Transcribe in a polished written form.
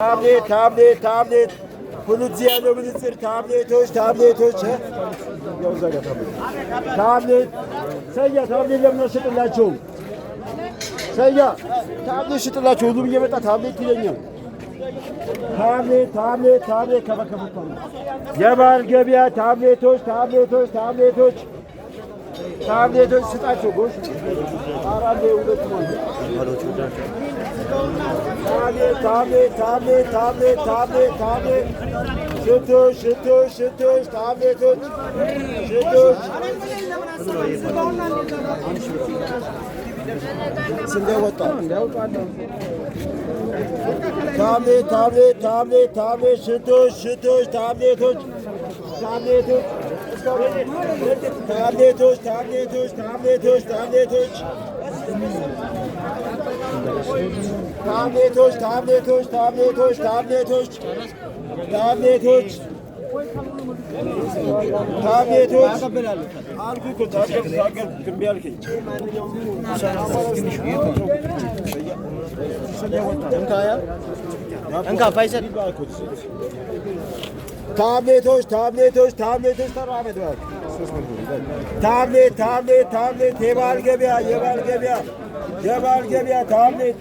ታብሌት ታብሌት ታብሌት ሁሉ እዚህ ያለው ምንጽር ታብሌቶች ታብሌቶች ያው እዛ ጋር ታብሌት ታብሌት ሰያ ታብሌት ለምን አልሸጥላቸውም? ሰያ ታብሌት ሽጥላቸው። ሁሉም እየመጣ ታብሌት ይለኛል። ታብሌት ታብሌት ታብሌት ከበከበ የባህል ገበያ ታብሌቶች ታብሌቶች ታብሌቶች ታብሌቶች ስጣቸው። ጎሽ አራት ሁለት ታብሌት ታብሌት ታብሌት ታብሌት ታብሌት ታብሌት ሽቶች ሽቶች ሽቶች ታብሌቶች ሽቶች ስንዴ ወጣ። ታብሌት ታብሌት ታብሌት ታብሌት ሽቶች ሽቶች ታብሌቶች ታብሌቶች ታብሌቶች ታብሌቶች ታብሌቶች ታብሌቶች ታብሌቶች ታብሌቶች ታብሌቶች ታብሌቶች ታብሌቶች ታብሌቶች አልኩህ እኮ ታገልኩ ታገልኩ እምቢ አልከኝ። ታብሌቶች ታብሌቶች ታብሌቶች ተራመድ እባክህ። ታብሌት ታብሌት ታብሌት የበዓል ገበያ የበዓል ገበያ የበዓል ገበያ ታብሌት።